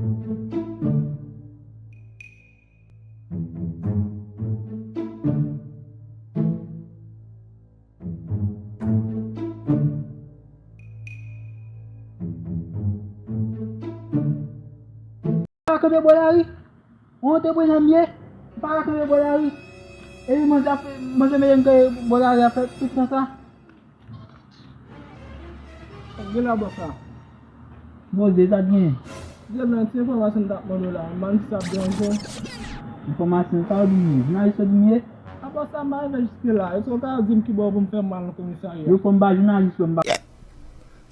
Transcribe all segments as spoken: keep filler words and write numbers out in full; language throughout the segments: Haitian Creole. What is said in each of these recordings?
Pa kanpe bò lari. Ou te pran nan m ye. M pa ka kanpe bò lari. Epi manzè ap, manzè mete m kanpe bò lari ap fè tout tan sa. Sa k gen la bò sa? Moze, sa k gen? Di m nan ti enfòmasyon m t ap mande w la. M pa konn si sa ap deranje w. Enfòmasyon sa w di m ye? Jounalis ou di m ye? Apa sa m pa rive jiske la. Èske w ka di m ki bò pou m fè m al nan komisarya? Yo fò m pa jounalis, fò m pa.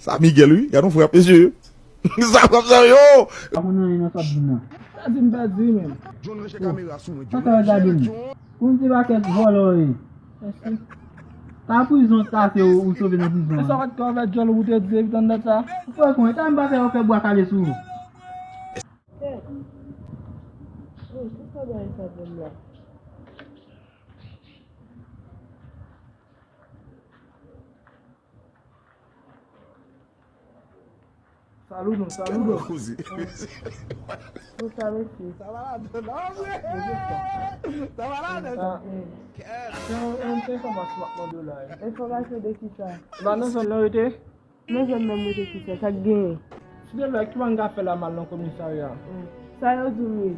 Sa Miguel wi, gade yon frap mesye. Sa frap sa yo. Pa konn anyen nan sa w ap di m nan. Sa di m pèdi menm. John ranje kamera sou mwen. Sa fè w gade m? Pou m se pakèt vòlò w ye. Mèsi. Ta prizon ta se ou, ou sove nan prizon an. Sa w pa t ka fè djòl ou te di epi tann dat sa. Ou fè konn, ta m pa fè yo fè bwa kale sou ou. Kèt. Oh, kisa bagay sa bon la? Saludo, saludo. Koze. Pou sa, mesye. Sa va ladan, non, mesye. Sa va ladan, non. Sa, eh. Se yon, yon ti enfòmasyon m ap mande w la, eh. Enfòmasyon de kisa? Ba nan zòn nan rete? Nan zòn nan m rete kisa? Sa k genyen? Si de lè, ki mwen ka fè la mal nan komisarya? Eh. Sa yo di m ye?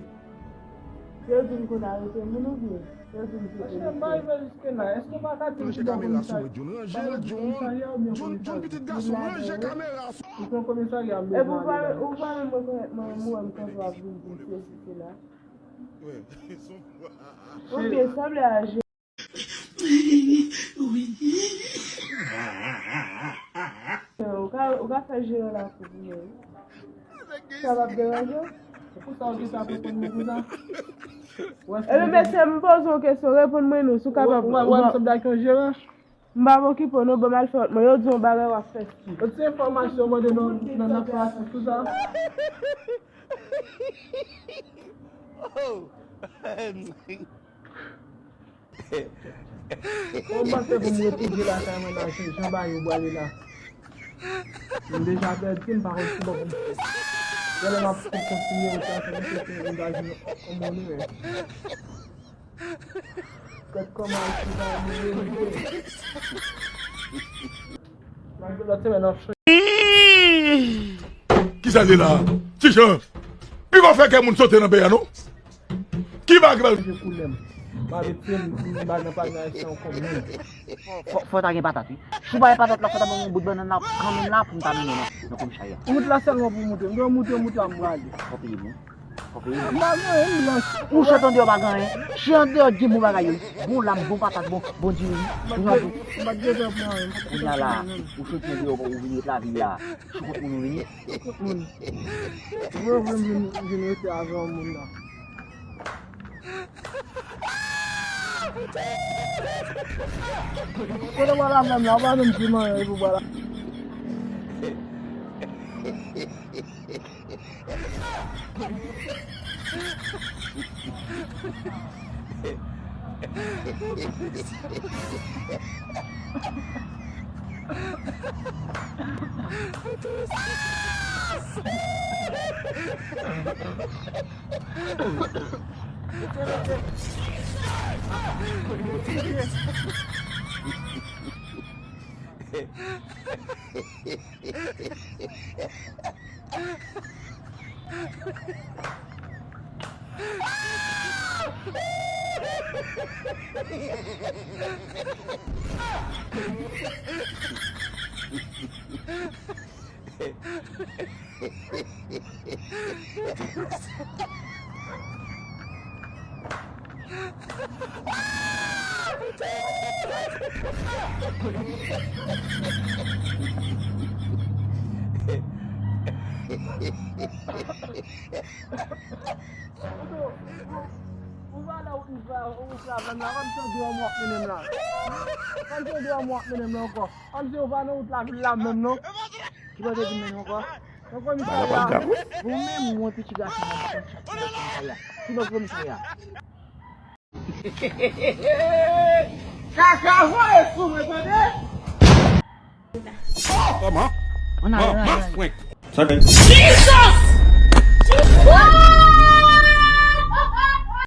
Yo di m konn arete moun oubyen? Yo di m kite misye. Èske m pa rive jiske la? Èske m pa ka di m ki bò komisarya? Ranje kamera sou mwen, John. Ranje l, John. Komisarya oubyen komisarya? John, pitit gason, ranje kamera sou mwen. Ou pran komisarya, m bezwen ale la. Epi ou pa menm rekonèt mwen, m wè m kanpe w ap vin di m sesi sela. Oubyen sanble a je. Ou ka, ou ka fè jeran lakou pou mwen, wi. Sa p ap deranje w? Poukisa w gentan ap reponn mwen konsa? Ebyen, mesye, m poze w kesyon, reponn mwen non, si w kapab. Ou wè, ou wè m sanble ak yon jeran? M p ap okipe w non, ban m al fè wòt mwen. Yo di yon bagay w ap fè stil. Yon ti enfòmasyon mande nan, nan, nan Francis konsa. Oh! Kòman se pou m retounen lakay mwen la, jan bagay yo pwale la? M deja pèdi, m pa konn ki bò pou m fè. Genlè m ap kontinye retase, m soti m pa jwenn yon moun menm. Gad kòman Ayiti pa mouri, mouri. Malgre lòt semèn an. Kisa l ye la? Ti Jan, pi pa fè kè moun sote nan peyi a non. Ki bagay ki pral. Chanje koulè m. M abitye m, m pa nan pami ayisyen ankò menm. Fò, fò ta gen patat, wi. Si w pa gen patat la, fò ta ban m yon bout bannann la, kanmenm la, pou m ta mennen nan, nan komisarya. Wout la sèlman pou moute. M dwe moute, moute, a m prale. Fò peye m, wi. Fò peye m, wi. M pa gen anyen, m blanch. Ou sot andeyò pa gen anyen. Si andeyò gen bon bagay yo, wi. Bon lam, bon patat, bon, bon diri, wi. Pou nou di. M pa t gen tan pou anyen. Kounye a la, ou soti andeyò, ou vin ret lavil la. Sou kont moun ou vini? Sou kont moun. Mwen vle m vin, vin rete avè yon moun la. Kote w al avè m la, ou pa menm di m anyen epi w pral. Ou pa nan wout la, ou pa nan wout la, kòmsi se de òm w ap mennen m la. Kòmsi se de òm w ap mennen m la ankò. Kòmsi ou pa nan wout lavil la menm non. Ki bò te di m mennen ankò? Nan komisarya. Ou menm, mwen piti gason nan komisarya. Ki bò komisarya? Kaka voye sou mwen, tande? Kòman? Ann ale, ann ale, ann ale. Sa gen? Jesus!